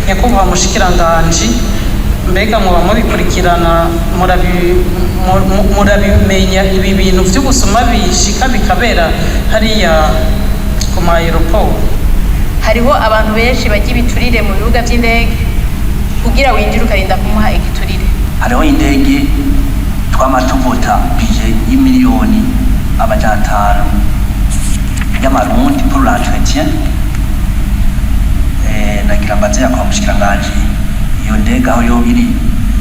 Nyakubahwa mushikiranganji, mbega muba mubikurikirana, murabimenya ibi bintu vy'ubusuma bishika bikabera hariya ku ma aéroport? Hariho abantu benshi barya ibiturire mu bibuga vy'indege, kugira winjire ukarinda kumuha igiturire. Hariho indege twama tuvota budget y'500 000 000 y'amarundi pour l'entretien. Nagira mbaze yakwa mushikiranganji iyo ndege aho yoba iri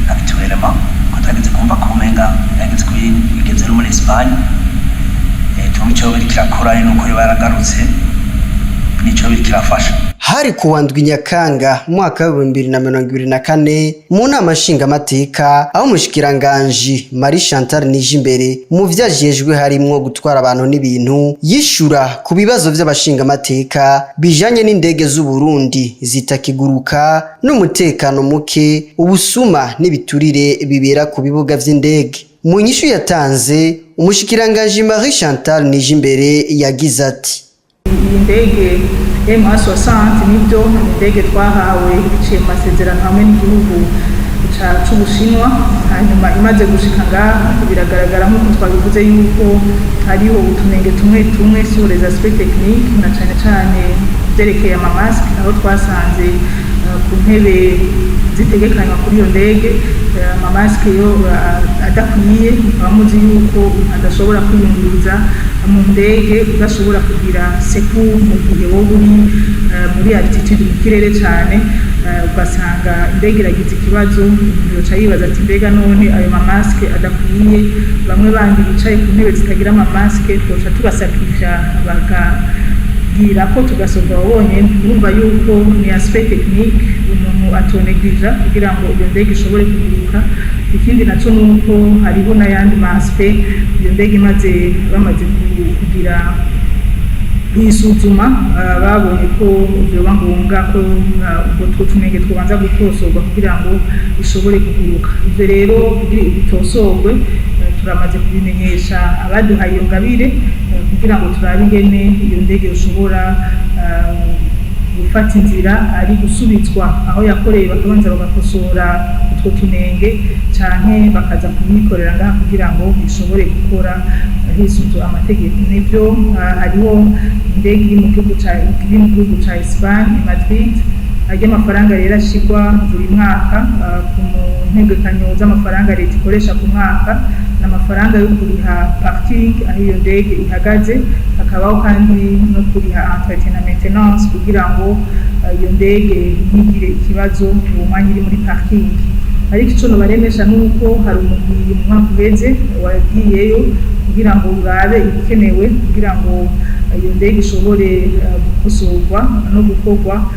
actuellement, ko twageze kumva ko umenga yageze kuri igeze no muri Espagne. Tumva ico biriko irakora, nuko yoba yaragarutse nico biriko irafasha. Hari kuwa 7 Nyakanga mu mwaka wa 2024, mu nama nshingamateka, aho umushikiranganji Marie Chantal Nijimbere, mu vyo ajejwe harimwo gutwara abantu n'ibintu, yishura ku bibazo vy'abashingamateka bijanye n'indege z'u Burundi zitakiguruka, n'umutekano muke, ubusuma n'ibiturire bibera ku bibuga vy'indege. Mu nyishu yatanze, umushikiranganji Marie Chantal Nijimbere yagize ati: Iyi ndege MH60, nibyo, ni indege twahawe biciye mu masezerano hamwe n'igihugu c'Ubushinwa. Hanyuma imaze gushika ngaha, biragaragara nk'uko twabivuze yuko hariho utunenge tumwe tumwe sur les aspects techniques, na cane cane vyerekeye ama masques, aho twasanze ku ntebe zitegekanywa kuri iyo ndege ama masques yo adakwiye. Mukaba muzi yuko adashobora kwiyunguruza mu ndege udashobora kugira secours mu gihe wowe uri muri altitude, mu kirere cyane, ugasanga indege iragize ikibazo. Umuntu yoca yibaza ati: "Mbega none ayo ma masques adakwiye, bamwe bandi bicaye ku ntebe zitagira ama masques, twoca tubasakrifya bakagira ko tugasohoka bonyene?" Urumva yuko ni aspect technique umuntu atonegija kugira ngo iyo ndege ishobore kuguruka. Ikindi naco nuko hariho n'ayandi ma aspects, iyo ndege imaze bamaze kugira kuyisuzuma, babonye ko vyoba ngombwa ko ubwo two tunenge twobanza gukosorwa kugira ngo ishobore kuguruka. Ivyo rero kugira bitosorwe, turamaze kubimenyesha abaduhaye iyo ngabire, kugira ngo turabe ingene iyo ndege yoshobora gufata inzira, ari gusubizwa aho yakoreye bakabanza bagakosora utwo tunenge, canke bakaza kuyikorera ngaha kugira ngo ishobore gukora hisunzwe amategeko. Nivyo, hariho indege iri mu gihugu ca Espagne, i Madrid. Arya amafaranga rero ashigwa buri mwaka ku ntegekanyo z'amafaranga leta ikoresha ku mwaka, ni amafaranga yo kuriha parking aho iyo ndege ihagaze, hakabaho kandi no kuriha entretien na maintenance kugira ngo iyo ndege ntigire ikibazo uwo mwanya iri muri parking. Ariko ico nobaremesha nuko hari umugwi mu mwaka uheze wagiyeyo kugira ngo urabe ibikenewe kugira ngo iyo ndege ishobore gukosorwa no gukorwa,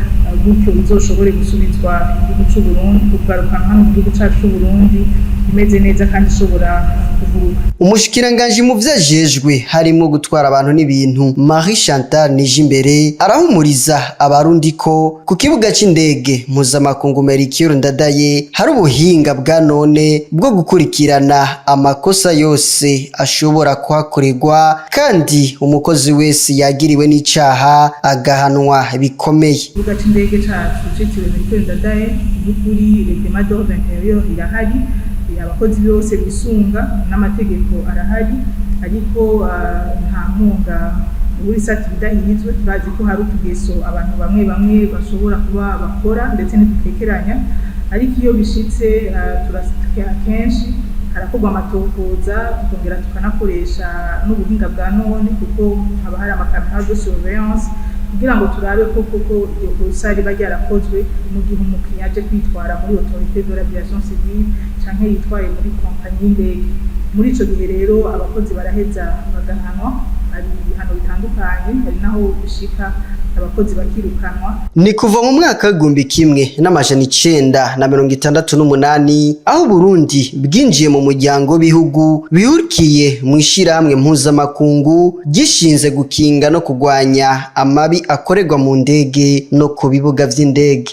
gutyo izoshobore gusubizwa igihugu c'u Burundi, kugarukanwa hano mu gihugu cacu c'u Burundi imeze neza kandi ishobora kuguruka. Umushikiranganji mu vyo ajejwe harimwo gutwara abantu n'ibintu, Marie Chantal Nijimbere, arahumuriza abarundi ko ku kibuga c'indege mpuzamakungu Melchior Ndadaye hari ubuhinga bwa none bwo gukurikirana amakosa yose ashobora kuhakorerwa, kandi umukozi wese yagiriwe n'icaha agahanwa bikomeye. Ikibuga c'indege cacu citiriwe Melchior Ndadaye, by'ukuri règlement d'ordre intérieur irahari, abakozi bose bisunga n'amategeko arahari, ariko nta nkunga uburisati bidahizwe. Turazi ko hari utugeso abantu bamwe bamwe bashobora kuba bakora, ndetse ntitukekeranya, ariko iyo bishitse kenshi harakorwa amatohoza, tukongera tukanakoresha n'ubuhinga bwa none, kuko haba hari ama caméras de surveillance, kugira ngo turabe ko koko iryo kosa riba ryarakozwe mu gihe umukiriya aje kwitwara muri autorité de l'aviation civile canke yitwaye muri kompanyi y'indege. Muri ico gihe rero abakozi baraheza bagahanwa, hari ibihano bitandukanye, hari naho bishika abakozi bakirukanwa. Ni kuva mu mwaka w'1968 aho Burundi bwinjiye mu muryango w'ibihugu bihurikiye mu ishirahamwe mpuzamakungu gishinze gukinga no kurwanya amabi akorerwa mu ndege no ku bibuga vy'indege.